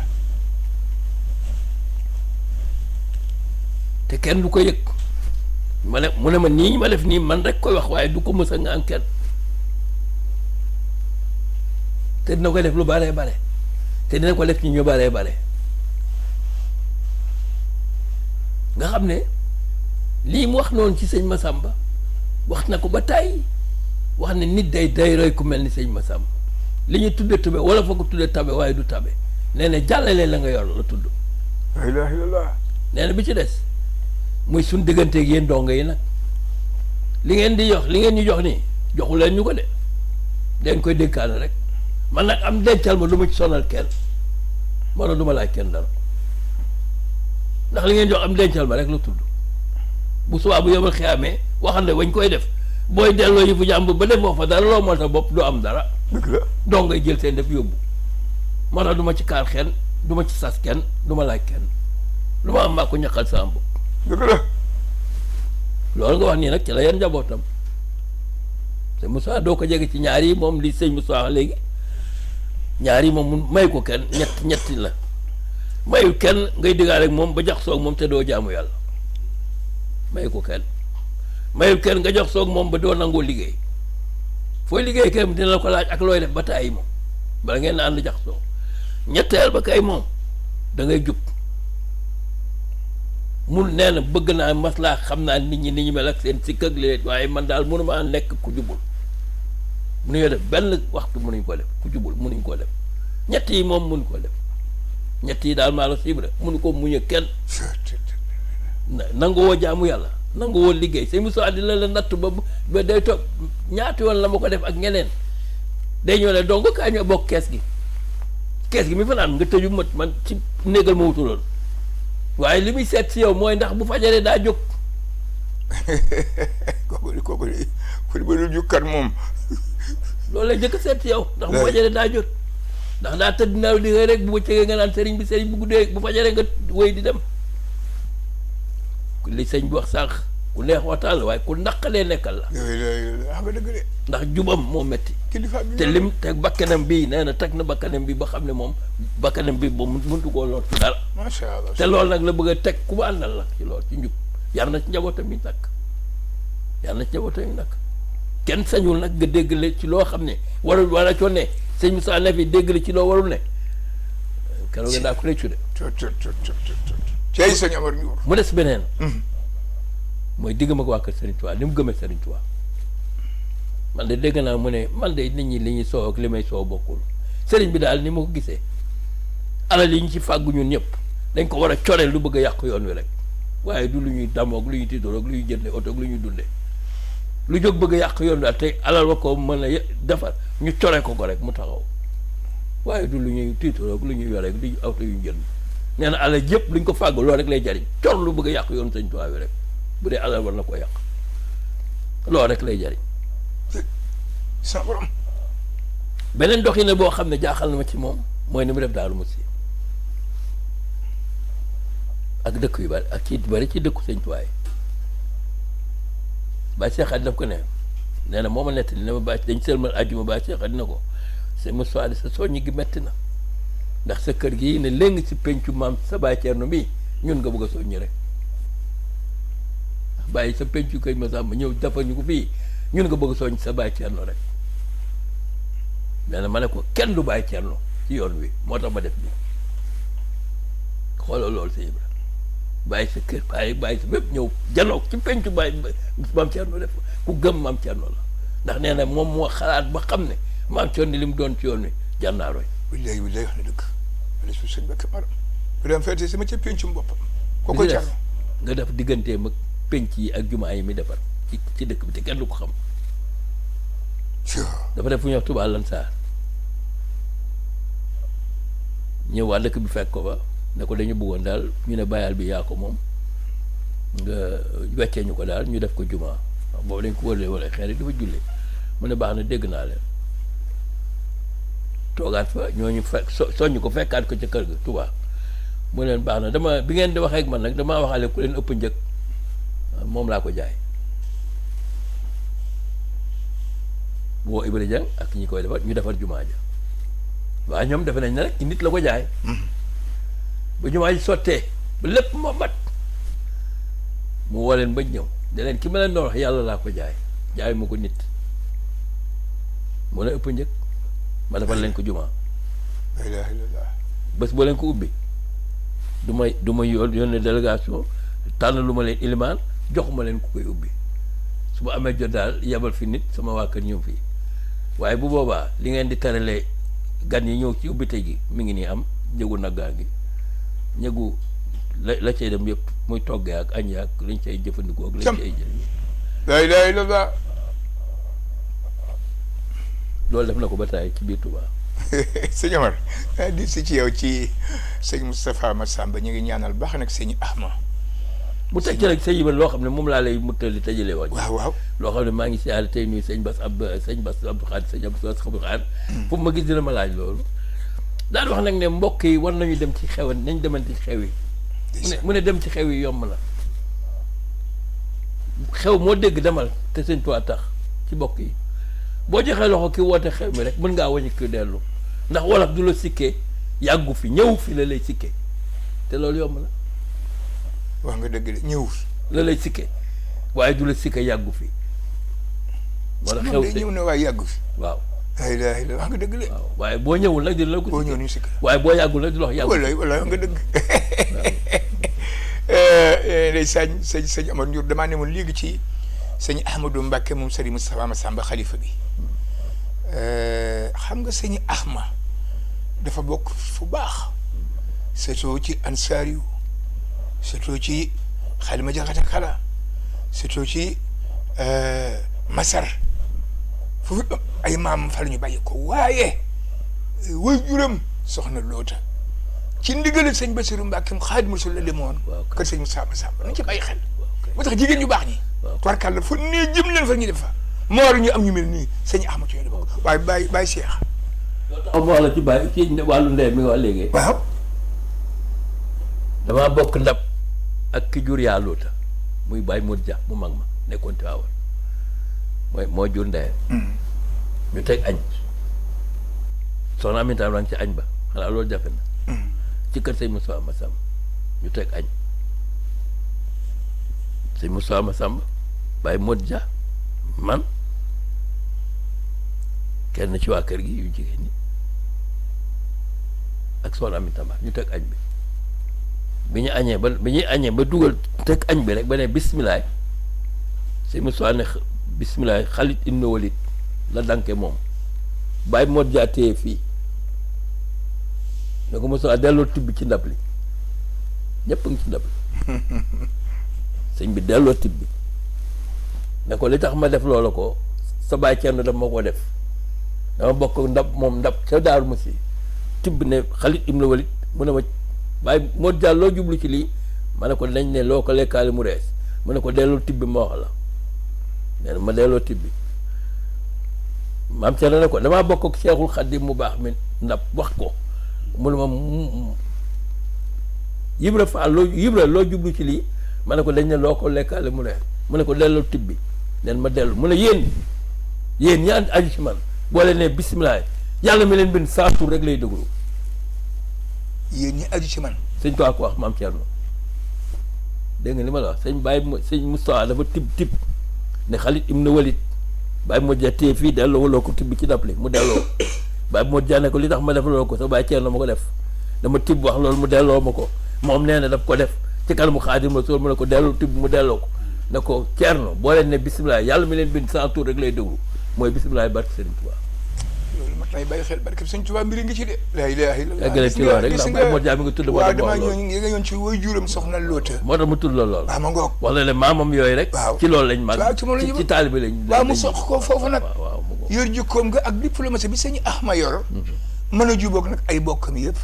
te kenn du ko yëg ma ne mu ne ma nii ma def nii man rek koy wax waaye du ko mës a nga kenn te dina ko def lu baree bare te dina ko def ci ñu baree bare nga xam ne lii mu wax noonu ci sëñ Massamba wax na ko ba tàyyi wax ne nit day roy ku mel ni sëñ Massamba li ñuy tudde tabe wala fa ko tudde tabe waaye du tabe nee na jàllale la nga yor la tudd la ilaha illallah. nee na bi ci des muy suñ digganteeg yéen dongo yi nag li ngeen di jox li ngeen ñu jox nii joxu leen ñu ko de dañ koy dénkaane rek man nag am dencal ma du ma ci sonal kenn moo tax du ma laaj kenn dara ndax li ngeen jox am dencal ma rek la tudd bu subaa bu yomal xiyaamee waxande wañ koy def booy delloo yi fu jàmbur ba defoo fa dara loo moo tax bopp du am dara dëgg la dong ngay jël seen def yóbbu moo tax du ma ci kaar kenn du ma ci sas kenn du ma laaj kenn lu ma am maa ko ñaqal sa am bopp dëgg la loolu nga wax nii nag ci la yan njabootam te Moussa doo ko jege ci ñaar yi moom li sëñ Moussa wax léegi ñaar yi moom mu may ko kenn ñetti la mayul kenn ngay diggaale ak moom ba jax soog moom te doo jaamu yàlla may ko kenn mayul kenn nga jox soog moom ba doo nangoo liggéey fooy liggéey kay dina la ko laaj ak looy def ba tàyyi moom bala ngeen na ànd jax soog ñetteel ba kay moom da ngay jub mun nee na bëgg naa maslaa xam naa nit ñi ni ñu mel ak seen sikk ak léeg waaye man daal mënuma nekk ku jubul mënuñoo def benn waxtu mënuñ ko def ku jubul mënuñ koo def ñett yi moom mënu ko def ñett yi daal maa la sibre mënu ko muñe kenn nangu woo jaamu yàlla nangu woo liggéey sëñ Moussa di la natt ba day toog ñaati yoon la ma ko def ak ñeneen day ñëw ne donc kaa ñoo bokk kees gi mi fa naan nga tëju mat man ci néegal ma wutuloon waaye li muy seet si yow mooy ndax bu fajaree daa jóg kooku ba dul jukkat moom loolu lay jëkk seet si yow ndax bu fajaree daa jot ndax daa tëdd naaw di nga rek bu bëccëgee nga naan sëriñ bi bu guddee bu fajaree nga wéy di dem li sëñ bi wax sànq ku neex waxtaan la waaye ku naqalee nekkal la. xam nga dëgg de. ndax jubam moo metti kilifa bi te lim teg bakkanam bii nee na teg na bakkanam bi ba xam ne moom bakkanam bi ba mëntu koo lor dara. macha allah te loolu nag la bëgg a teg ku mu àndal la ci loolu ci njub yar na ci njabootam yi nag yar na ci njabootam yi nag kenn sañul nag nga déggale ci loo xam ne warul wala coo ne sëñ Moussa ne fi déggale ci loo warul ne keroog daa ko réccu de. cey sëñ Amar Ndiour mu des beneen. mooy digg ma ko waa kër Serigne Touba ni mu gëmee Serigne Touba man de dégg naa mu ne man de nit ñi li ñuy soow ak li may soow bokkul Serigne bi daal ni ma ko gisee alal yi ñu ci fàggu ñun ñëpp dañ ko war a coreel lu bëgg a yàq yoon wi rek waaye du lu ñuy damoog lu ñuy tiitoog lu ñuy jënde oto ak lu ñuy dunde lu jóg bëgg a yàq yoon wi daal tey alal wa ko mën a defar ñu core ko rek mu taxaw waaye du lu ñuy tiitoog lu ñuy yore di oto yu jënd nee na alal yëpp luñ ko fàggu loolu rek lay jariñ cor lu bëgg a yàq yoon Serigne Touba wi rek bu dee alal war na ko yàq loolu rek lay jariñ sa borom beneen doxin ne boo xam ne jaaxal na ma ci moom mooy ni mu def Daaru Musti ak dëkk yu bari ak ci bari ci dëkku Sëñ Tuubaa Baay Seex Xaadim daf ko ne nee na moo ma nettali ne ma bàyyi dañ sëlmal àjjuma Baay Seex Xaadim na ko c'est Moussa sa soññi gi metti na ndax sa kër gi ne léegi si pencu maam sa Baay Ceerno mi ñun nga bëgg a soññi rek bàyyi sa pencu kër ma sàmm ñëw dafa ñu ko fii ñun nga bëgg soññ sa Baay Ceerno rek nee na ma ne ko kenn du Baay Ceerno ci yoon wi moo tax ma def nii xoolal loolu sa Ibra bàyyi sa kër bàyyi sa bépp ñëw janoog ci pencu bàyyi maam Ceerno def ku gëm maam Ceerno la ndax nee na moom moo xalaat ba xam ne maam Ceerno li mu doon ci yoon wi jar naa roy. wallaay wax na dëgg wala su sëñ Bakk Maram bu dem feete sama ca pencum boppam ko ko Ceerno nga def digganteem ak penc yi ak jumaa yi mi defar ci dëkk bi te kenn du ko xam dafa def fu ñuy wax Touba Lansar ñëw waa dëkk bi fekk ko fa ne ko dañu bëggoon daal ñu ne bayal bi yaa ko moom nga weccee ñu ko daal ñu def ko jumaa wax boobu dañ ko wërlee wala xeer yi dafa jullee mu ne baax na dégg naa leen toogaat fa ñooñu fekk soññ ko fekkaat ko ca kër ga Touba mu leen baax na dama bi ngeen di waxee ak man nag damaa waxaale ku leen ëpp njëkk moom laa ko jaay boo Ibra Jang ak ñi koy defar ñu defar jumaa ja waaye ñoom defe nañ ne rek ci nit la ko jaay ba jumaa ji sottee ba lépp ma mat mu woo leen ba ñëw ne leen ki ma leen doon wax yàlla laa ko jaay jaay ma ko nit mu ne ëpp njëkk ma defal leen ko jumaa la ilaha illallah bés boo leen ko ubbi du may yónnee délégation tànn lu ma leen ilimaan joxuma leen ku koy ubbi su ma amee jot daal yebal fi nit sama waa kër ñëw fii waaye bu boobaa li ngeen di teralee gan yi ñëw ci ubbite gi mi ngi nii am njëgu naggaa ngi njëgu la cay dem yëpp muy toggee ak añ ak lañ cay jëfandikoo ak lañ cay jël la ilaha illallah loolu def na ko ba taay ci biir Touba. sëñ Amar di si ci yow ci sëñ Moustapha Massamba ñu ngi ñaanal baax nag sëñ Ahma mu teg ci rek sëñ Ibra loo xam ne moom laa lay muttali tëjale woon. waaw loo xam ne maa ngi siyaare tey nuyu sëñ Bass Abdou Khadre sëñ Abdou Khadre fu ma gis dina ma laaj loolu daal wax nag ne mbokk yi war nañu dem ci xew nañ demante ci xew yi mu ne dem ci xew yi yomb na xew moo dégg demal te sëñ Tuubaa tax ci mbokk yi boo joxee loxo ki woote xew mi rek mën ngaa wañu ki dellu ndax wolof du la sikkee yàggu fi ñëw fi la lay sikkee te loolu yomb na wax nga dëgg de ñëw la lay sikkee waaye du la sikkee yàggu fi moo tax xew ñëw na waaye yàggu fi waaw la ilaha illallah wax nga dëgg de waaw waaye boo ñëwul nag dina la ko boo ñëw ñu sikk waaye boo yàggul nag di wax yàggu wala wax nga dëgg ndeysaan sëñ Amar Ndiour damaa ne woon léegi ci sëñ Ahmadou Mbacke moom Serigne Moustapha Massamba xalifa bi xam nga sëñ Ahma dafa bokk fu baax surtout ci ansaar yu surtout ci Xalima Jaxate Kala surtout ci Masar foofu ay maam fa la ñu bàyyi ko waaye way juram soxna Loota ci ndigal sëñ Bassirou Mbacke Xaadimu Rasuul la demoon kër sëñ Moustapha Massamba nañ ci bàyyi xel moo tax jigéen ñu baax ñi tubarkàlla fu nee jëm leen fa ñu def fa moor ñu am ñu mel nii sëñ Ahma ci ñu bokk waaye bàyyi Cheikh am wax la ci bàyyi ci wàllu ndey mi nga wax léegi waaw damaa bokk ndab ak ki jur yaa Loota muy Baye Modou Dia mu mag ma nekkoon Tiwaawan moo jur ndeyam ñu teg añ soxna Aminta maa ngi ci añ ba xanaa loolu jafe na ci kër sëñ Moussa Massamba ñu teg añ sëñ Moussa Massamba Baye Modou Dia man kenn ci waa kër gi yu jigéen ñi ak soxna Aminta ma ñu teg añ bi ñu añee ba dugal teg añ bi rek ba ne bisimilah sëñ Moussa ne bisimilah Khalid ibn Walid la danke moom Baye Modou Dia téye fii ne ko Moussa delloo tibb ci ndab li ñëpp ngi ci ndab li sëñ bi delloo tibb bi ne ko li tax ma def loola ko sa baay Cerno daf ma ko def dama bokk ndab moom ndab ca Daaru Musi tibb ne Khalid ibn Walid mu ne ma Baye Modou Dia loo jublu ci lii ma ne ko dañ ne loo ko lekkaale mu rees mu ne ko delloo tibb bi ma wax la nee na ma delloo tibb bi maam Cerno ne ko damaa bokk ak Seexul Xadiim mu baax mi ndab wax ko mu ne ma Ibra Fall loo jublu ci lii ma ne ko dañ ne loo ko lekkaale mu rees mu ne ko delloo tibb bi neen ma dellu mu ne yéen ñi aju ci man boole ne bisimilah yàlla mi leen bind saa tur rek lay déglu. yéen ñi aju ci man. sëñ Tuubaa ko wax maam Thierno dégg nga li ma la wax sëñ Moustapha dafa tib ne Khalid ibn Walid Baye Modou Dia téye fii delloo waloo ko tibb ci ndab li mu delloo Baye Modou Dia ne ko li tax ma def loolu ko sa Baye Thierno ma ko def dama tibb wax loolu mu delloo ma ko moom nee na daf ko def ci kanamu Xaadim Rasuul mu ne ko delloo tibb mu delloo ko ne ko Thierno boo leen ne bisimilah yàlla mi leen bind saa tur rek lay déglu mooy bisimilah barke Sëriñ Tuubaa. loolu mat nay bàyyi xel barke Sëriñ Tuubaa mbiri ngi ci de. la ilaha illallah eggale ci loolu rek ndax Baye Modou Dia mi ngi tudd. waaw damaa nga yoon ci woy juram soxna Loota. moo tax mu tudd la lool. waaw ma ngoog. wax la ne maamam yooyu rek. waaw ci loolu lañ mag. waaw ci moom la ñu ci taalibe lañ. waaw mu sox ko foofu nag. waaw yor jikkoom nga ak diplomatie bi sëñ Ahma yor. mën a jubóog nag ay bokkam yëpp.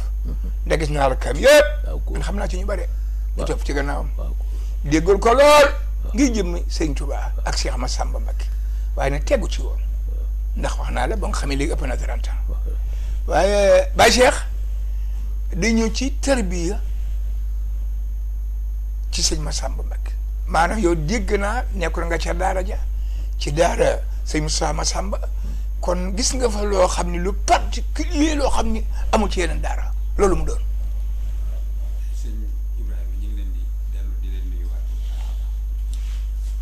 ndax gis naa rakkam yëpp. man xam naa ci ñu bare. ñu topp ci gannaawam. déggal ko lool. ngir jëmmi sëñ Tuubaa ak Cheikh Massamba Mbacké waaye nag tegu ci woon ndax wax naa la ba nga xamee léegi ëpp na 30 ans waaye Baye Cheikh day ñëw ci tarbiya ci sëñ Massamba Mbacké maanaam yow dégg naa nekkul nga ca daara ja ci daara sëñ Moussa Massamba kon gis nga fa loo xam ni lu particulier loo xam ni amul ci yeneen daara loolu mu doon. sëñ Ibrahima ñu ngi leen di dellu di leen nuyuwaat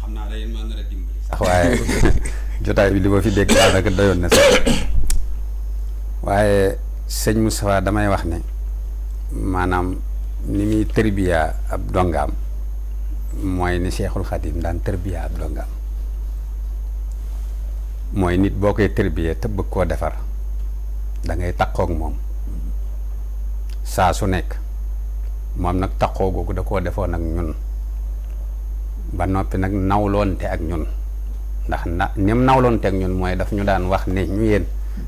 xam naa da yéen maa nar a dimbali sax waaye jotaay bi li ma fi dégg daanaka doyoon na sax waaye sëñ Moustapha damay wax ne maanaam ni muy tërbiya ab dongaam mooy ni Cheikhul Khadim daan tërbiya ab dongaam mooy nit boo koy tërbiya te bëgg koo defar da ngay takkook moom saa su nekk moom nag takkoo googu da koo defoon ak ñun ba noppi nag nawloonte ak ñun ndax ni mu nawloonte ak ñun mooy daf ñu daan wax ne ñu yéen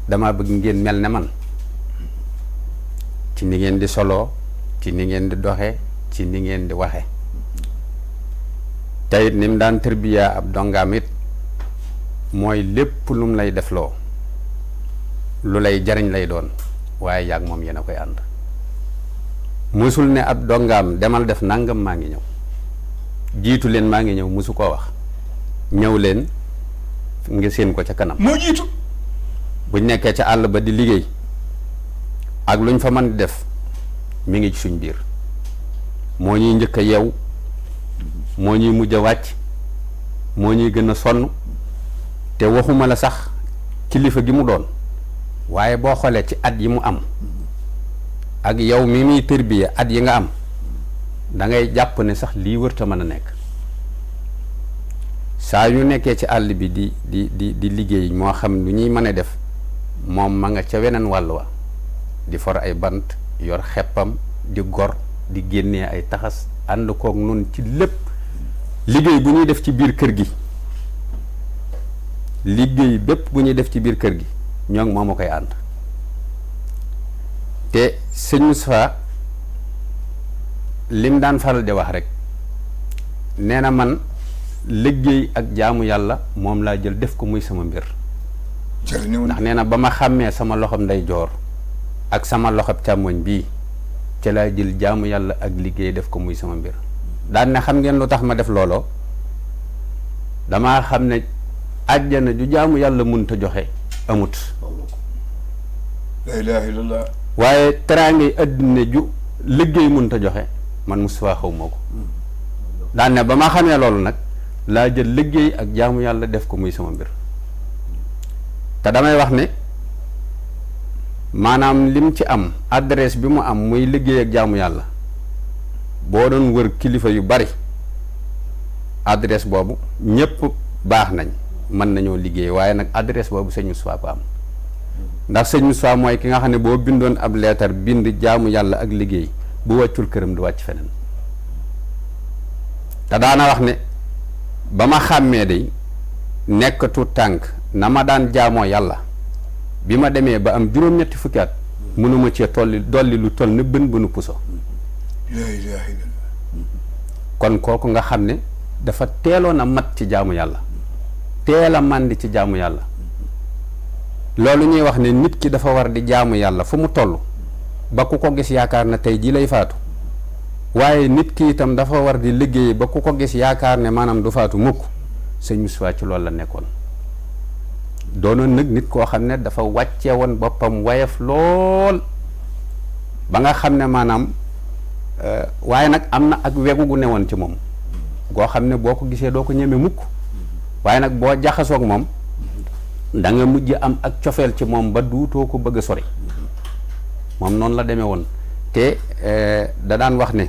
dama bëgg ngeen mel ne man ci ni ngeen di soloo ci ni ngeen di doxe ci ni ngeen di waxe teyit ni mu daan tërbiya ab dongaam it mooy lépp lum lay defloo lu lay jariñ lay doon waaye yàgg moom yéen a koy ànd musul ne ab dongaam demal def nangam maa ngi ñëw jiitu leen maa ngi ñëw musu koo wax ñëw leen nga seen ko ca kanam moo jiitu buñ nekkee ca àll ba di liggéey ak luñ fa mën di def mi ngi ci suñ biir moo ñuy njëkk a yeew moo ñuy mujj a wàcc moo ñuy gën a sonn te waxuma la sax kilifa gi mu doon waaye boo xoolee ci at yi mu am ak yow mi muy tërbiya at yi nga am da ngay jàpp ne sax lii wërta mën a nekk saa yu nekkee ci àll bi di liggéey moo xam lu ñuy mën a def moom ma nga ca weneen wàll wa di for ay bant yor xeppam di gor di génnee ay taxas ànd kook nun ci lépp liggéey bu ñuy def ci biir kër gi liggéey bépp bu ñuy def ci biir kër gi ñoo ngi moom a koy ànd te sëñ Moustapha lim daan faral di wax rek nee na man liggéey ak jaamu yàlla moom laa jël def ko muy sama mbir ndax nee na ba ma xàmmee sama loxob ndeyjoor ak sama loxob càmmoñ bii ca laa jël jaamu yàlla ak liggéey def ko muy sama mbir daan ne xam ngeen lu tax ma def looloo damaa xam ne àjjana ju jaamu yàlla munta joxe amut. la ilaha illallah. waaye teraangay àddina ju liggéey munta joxe man Moustapha xaw moo ko daan ne ba ma xamee loolu nag laa jël liggéey ak jaamu yàlla def ko muy sama mbir te damay wax ne maanaam lim ci am adresse bi mu am muy liggéey ak jaamu yàlla boo doon wër kilifa yu bari adresse boobu ñépp baax nañ mën nañoo liggéey waaye nag adresse boobu sëñ Moustapha ko am ndax sëñ Moustapha mooy ki nga xam ne boo bindoon ab leetar bind jaamu yàlla ak liggéey bu wàccul këram du wàcc feneen te daana wax ne ba ma xàmmee day nekk tuut tànk na ma daan jaamoo yàlla bi ma demee ba am juróom-ñetti fukki at mënuma cee dolli lu toll ne bën puso. la ilaha illallah. kon kooku nga xam ne dafa teeloon a mat ci jaamu yàlla teel a màndi ci jaamu yàlla loolu ñuy wax ne nit ki dafa war di jaamu yàlla fu mu toll ba ku ko gis yaakaar na tey jii lay faatu waaye nit ki itam dafa war di liggéey ba ku ko gis yaakaar ne maanaam du faatu mukk sëñ Moustapha ci loolu la nekkoon doonoon nag nit koo xam ne dafa wàcce woon boppam wayef lool ba nga xam ne maanaam waaye nag am na ak wegu gu newoon ci moom goo xam ne boo ko gisee doo ko ñeme mukk waaye nag boo jaxasoog moom da nga mujj am ak cofeel ci moom ba duutoo ko bëgg a sori moom noonu la demee woon te da daan wax ne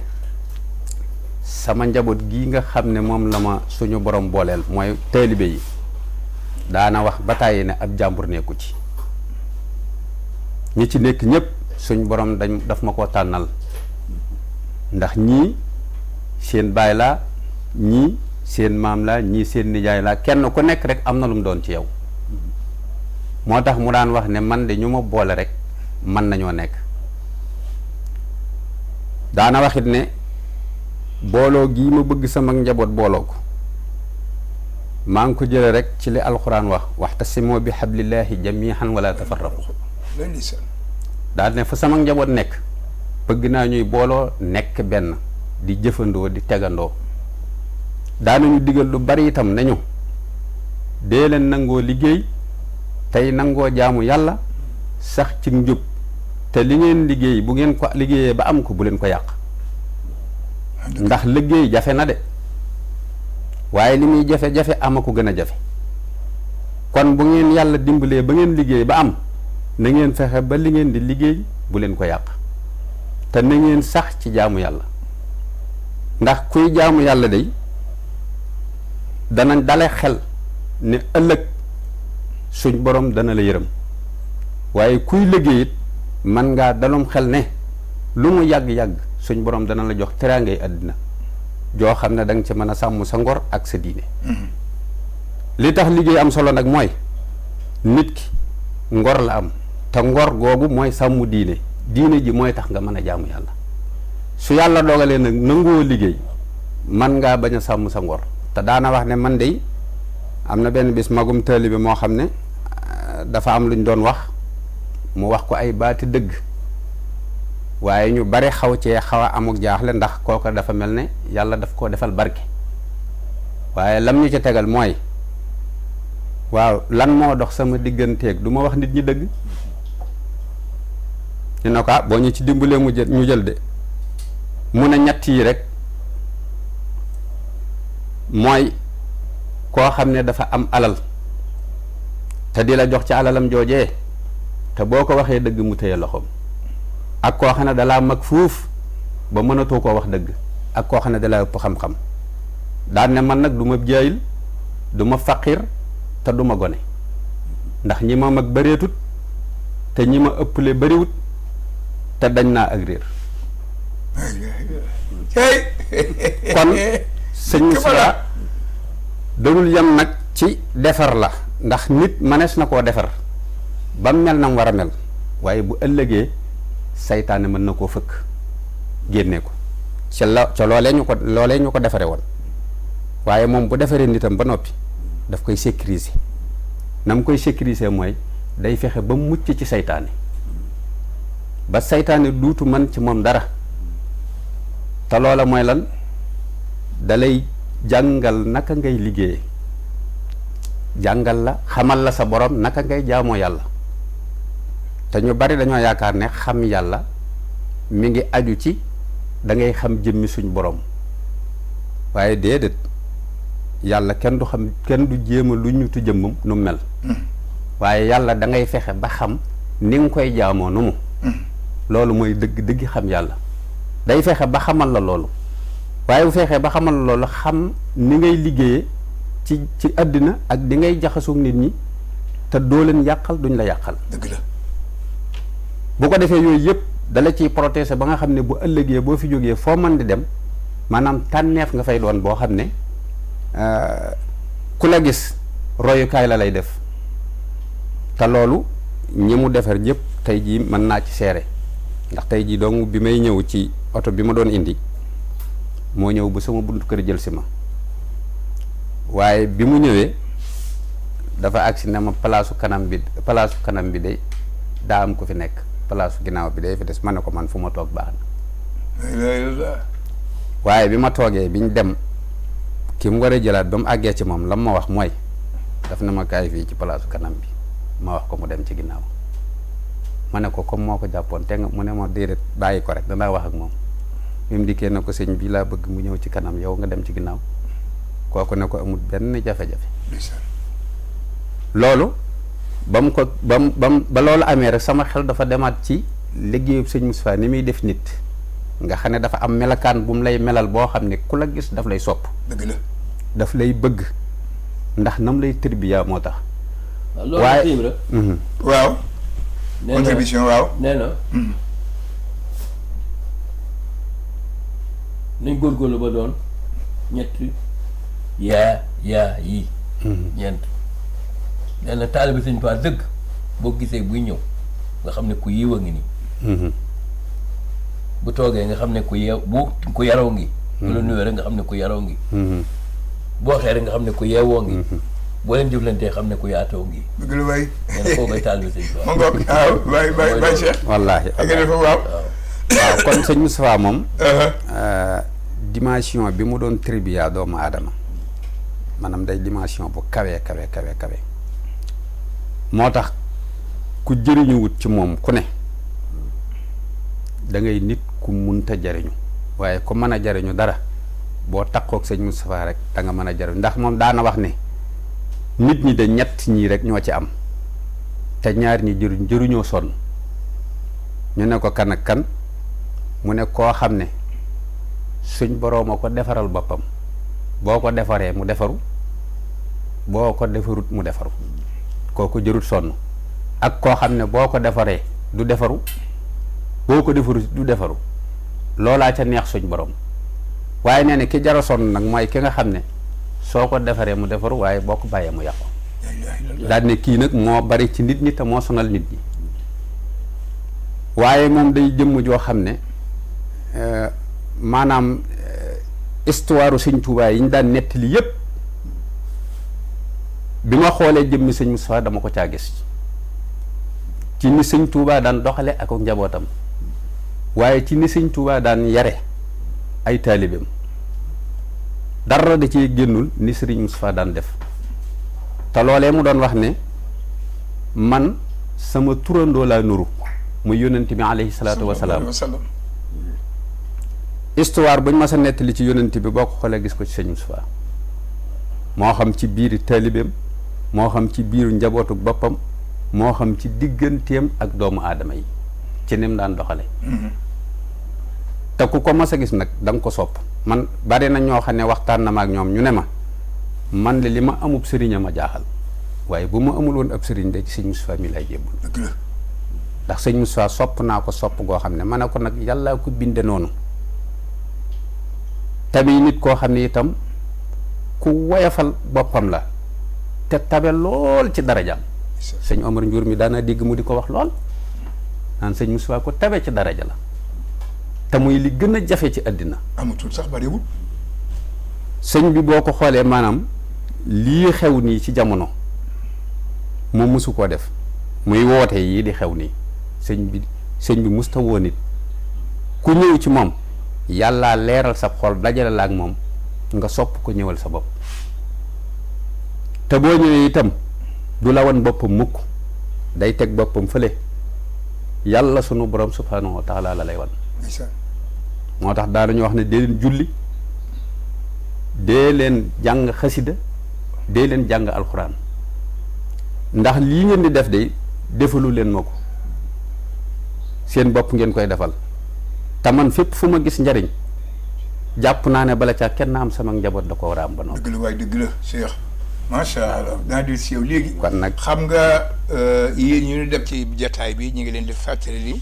sama njaboot gii nga xam ne moom la ma suñu borom booleel mooy taalibe yi daana wax ba tàyyi ne ab jàmbur nekku ci ñi ci nekk ñépp suñ borom daf ma ko tànnal ndax ñii seen baay laa ñii seen maam laa ñii seen nijaay laa kenn ku nekk rek am na lu mu doon ci yow moo tax mu daan wax ne man de ñu ma boole rek mën nañoo nekk daana waxit ne booloo gii ma bëgg sama njaboot booloo ko maa ngi ko jële rek ci li alxuraan wax waxtasimoo bi xablillahi jamihan wala tafarraqu daal ne fa sama njaboot nekk bëgg naa ñuy booloo nekk benn di jëfandoo di tegandoo daanañu digal lu bari itam nañu dee leen nangoo liggéey tey nangoo jaamu yàlla sax ci njub te li ngeen liggéey bu ngeen ko liggéeyee ba am ko bu leen ko yàq ndax liggéey jafe na de waaye li muy jafe-jafe ama ko gën a jafe kon bu ngeen yàlla dimbalee ba ngeen liggéey ba am na ngeen fexe ba li ngeen di liggéey bu leen ko yàq te na ngeen sax ci jaamu yàlla ndax kuy jaamu yàlla day dana dale xel ne ëllëg suñ borom dana la yërëm waaye kuy liggéey it man ngaa dalum xel ne lu mu yàgg-yàgg suñ borom dana la jox teraangay àddina joo xam ne da nga ci mën a sàmm sa ngor ak sa diine li tax liggéey am solo nag mooy nit ki ngor la am te ngor googu mooy sàmm diine ji mooy tax nga mën a jaamu yàlla su yàlla dogalee nag nangoo liggéey man ngaa bañ a sàmm sa ngor te daana wax ne man de am na benn bis magum taalibe moo xam ne dafa am luñ doon wax mu wax ko ay baati dëgg waaye ñu bari xaw cee xaw a amuk jaaxle ndax kooka dafa mel ne yàlla daf koo defal barke waaye lam ñu ci tegal mooy waaw lan moo dox sama digganteeg du ma wax nit ñi dëgg ñu ne ko boo ñu ci dimbalee ñu jël de mu ne ñett yi rek mooy koo xam ne dafa am alal te di la jox ci alalam joojee te boo ko waxee dëgg mu téye loxoom ak koo xam ne dalaa mag fuuf ba mënatoo koo wax dëgg ak koo xam ne dalaa ëpp xam-xam daan ne man nag du ma jaayil du ma faqir te du ma gone ndax ñi ma mag bëreetut te ñi ma ëpple bëriwut te dañ naa ak réer kon sëñ Moustapha dalul yem nag ci defar la ndax nit mënees na koo defar ba mel na mu war a mel waaye bu ëllëgee saytaane mën na koo fëkk génne ko ca loolee ñu ko defare woon waaye moom bu defaree nitam ba noppi daf koy sécuriser na mu koy sécuriser mooy day fexe ba mucc ci saytaane ba saytaane duutu man ci moom dara te loola mooy lan dalay jàngal naka ngay liggéeye jàngal la xamal la sa borom naka ngay jaamoo yàlla te ñu bari dañoo yaakaar ne xam yàlla mi ngi aju ci da ngay xam jëmmi suñ borom waaye déedéet yàlla kenn du xam kenn du jéema lu ñutu jëmmam nu mel waaye yàlla da ngay fexe ba xam ni nga koy jaamoo nu mu loolu mooy dëgg xam yàlla day fexe ba xamal la loolu waaye bu fexee ba xamal la loolu xam ni ngay liggéeyee ci àddina ak di ngay jaxasoog nit ñi te doo leen yàqal duñ la yàqal dëgg la bu ko defee yooyu yëpp dala ciy protéger ba nga xam ne bu ëllëgee boo fi jógee foo mën di dem maanaam tànneef nga fay doon boo xam ne ku la gis royukaay la lay def te loolu ñi mu defar ñëpp tey jii mën naa ci seere ndax tey jii donc bi may ñëw ci oto bi ma doon indi moo ñëw bu sama buntu kër jël si ma waaye bi mu ñëwee dafa agsi ne ma palaasu kanam bi de daa am ko fi nekk palaasu ginnaaw bi day fi des ma ne ko man fu ma toog baax na waaye bi ma toogee biñ dem ki mu war a jëlaat ba mu àggee ci moom la ma wax mooy daf na ma kaay fii ci palaasu kanam bi ma wax ko mu dem ci ginnaaw ma ne ko comme moo ko jàppoon te nga mu ne ma déedéet bàyyi ko rek danaa wax ak moom bi mu dikkee na ko sëñ bi laa bëgg mu ñëw ci kanam yow nga dem ci ginnaaw kooku ne ko amul benn jafe-jafe loolu ba mu ko ba loolu amee rek sama xel dafa demaat ci liggéeyu sëñ Moustapha ni muy def nit nga xam ne dafa am melakaan bu mu lay melal boo xam ne ku la gis daf lay sopp dëgg la daf lay bëgg ndax nam lay tërbiya moo tax waaye waaw contribution waaw nee na nañ góorgóorlu ba doon ñetti yaa yi ñeent nee na taalibe Sëñ Tuubaa dëgg boo gisee buy ñëw nga xam ne ku yiw a ngi nii bu toogee nga xam ne ku yaroo ngi bu la nuyoo rek nga xam ne ku yaroo ngi boo waxee rek nga xam ne ku yeewoo ngi boo leen jëflantee xam ne ku yaatoo ngi dëgg la waay nee na koo koy taalibe Sëñ Tuubaa ma ngoog waaw bay Cheikh wallaahi waaw kon sëñ Moustapha moom dimension bi mu doon tërbiya doomu aadama maanaam day dimension bu kawe moo tax ku jëriñu wut ci moom ku ne da ngay nit ku munta jariñu waaye ku mën a jariñu dara boo takkook sëñ Moustapha rek da nga mën a jariñu ndax moom daana wax ne nit ñi de ñett ñii rek ñoo ci am te ñaar ñi jëriñoo sonn ñu ne ko kan ak kan mu ne koo xam ne suñ boroom a ko defaral boppam boo ko defaree mu defaru boo ko defarut mu defaru kooku jërut sonn ak koo xam ne boo ko defaree du defaru boo ko defarut du defaru loolaa ca neex suñ borom waaye nee na ki jara sonn nag mooy ki nga xam ne soo ko defaree mu defaru waaye boo ko bàyyee mu yàqu daal ne kii nag moo bari ci nit ñi te moo sonal nit ñi waaye moom day jëmm joo xam ne maanaam histoire sëñ Tuubaa yi ñu daan nettali yépp bi ma xoolee jëmmi sëñ Moustapha dama ko caa gis ci ni sëñ Tuubaa daan doxale ak njabootam waaye ci ni sëñ Tuubaa daan yare ay taalibeem dara da cee génnul ni sëriñ Moustapha daan def te loolee mu doon wax ne man sama turandoo laa nuru muy yónnent bi alayhi salaatu wasalaam histoire buñ ma sa nettali ci yónnent bi boo ko xoolee gis ko ci sëñ Moustapha moo xam ci biiri taalibeem moo xam ci biiru njabootu boppam moo xam ci digganteem ak doomu aadama yi ci nim daan doxale te ku ko mas a gis nag da nga ko sopp man bari na ñoo xam ne waxtaan na ma ak ñoom ñu ne ma man de li ma amub sëriñ a ma jaaxal waaye bu ma amul woon ab sëriñ de ci sëñ Moustapha mi lay jébbul ndax sëñ Moustapha sopp naa ko sopp goo xam ne ma ne ko nag yàllaa ko binde noonu tamit nit koo xam ne itam ku woyafal boppam la te tabe lool ci darajaam sëñ Omar Ndiour mi daana dégg mu di ko wax lool naan sëñ Moustapha ko tabe ci daraja la te muy li gën a jafe ci àddina amatul sax bariwul sëñ bi boo ko xoolee maanaam lii xew nii ci jamono moom mësu koo def muy woote yii di xew nii sëñ bi musta woo nit ku ñëw ci moom yàllaa leeral sa xol dajale la ak moom nga sopp ko ñëwal sa bopp te boo ñëwee itam du la wan boppam mukk day teg boppam fële yàlla sunu borom subhanahu wa taala la lay wan moo tax daanañu wax ne dee leen julli dee leen jàng xasida dee leen jàng alxuraan ndax lii ngeen di def de defalu leen ma ko seen bopp ngeen koy defal te man fépp fu ma gis njariñ jàpp naa ne bala caa kenn am sama njaboot da ko war a am ba noonu. dëgg la waaye dëgg la Cheikh macha allah daa di si yow léegi. kon nag xam nga yéen ñu ngi dem ci jataay bi ñu ngi leen di fàttali li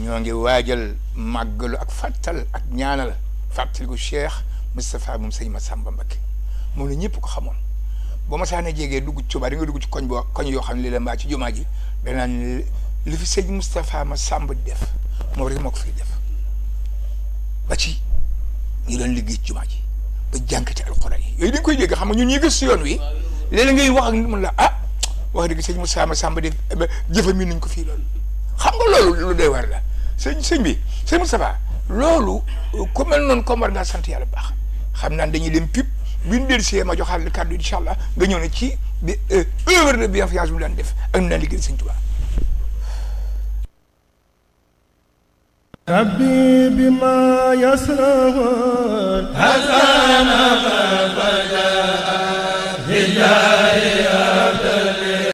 ñoo ngi waajal màggalu ak fàttal ak ñaanal fàttali ko Cheikh Moustapha moom sëñ Massamba Mbacké moom la ñëpp ko xamoon boo ma sax ne jegee dugg ci Tuubaa di nga dugg ci koñ yoo xam ne li la mbaa ci jumaa ji danaan li fi sëñ Moustapha Massamba di def moom rek moo ko fiy def ba ci ñu doon liggéey ci jumaa ji ba jànkati alxuraan yi yooyu dañ koy dégg xam nga ñun ñuy gës si yoon wi léeg-léeg ngay wax ak nit mun la wax dëgg sëñ Moustapha Massamba de jëfami nañ ko fii loolu xam nga loolu lu doy war la sëñ bi sëñ Moustapha loolu ku mel noonu comme war ngaa sant yàlla baax xam naa dañuy dem pip bi ñu dellusee ma joxaat le kàddu incha allah nga ñëw ne ci bi œuvre de bienfaisance bu daan def ak nu daan liggéey sëñ Tuubaa. rabbi bima yasrahu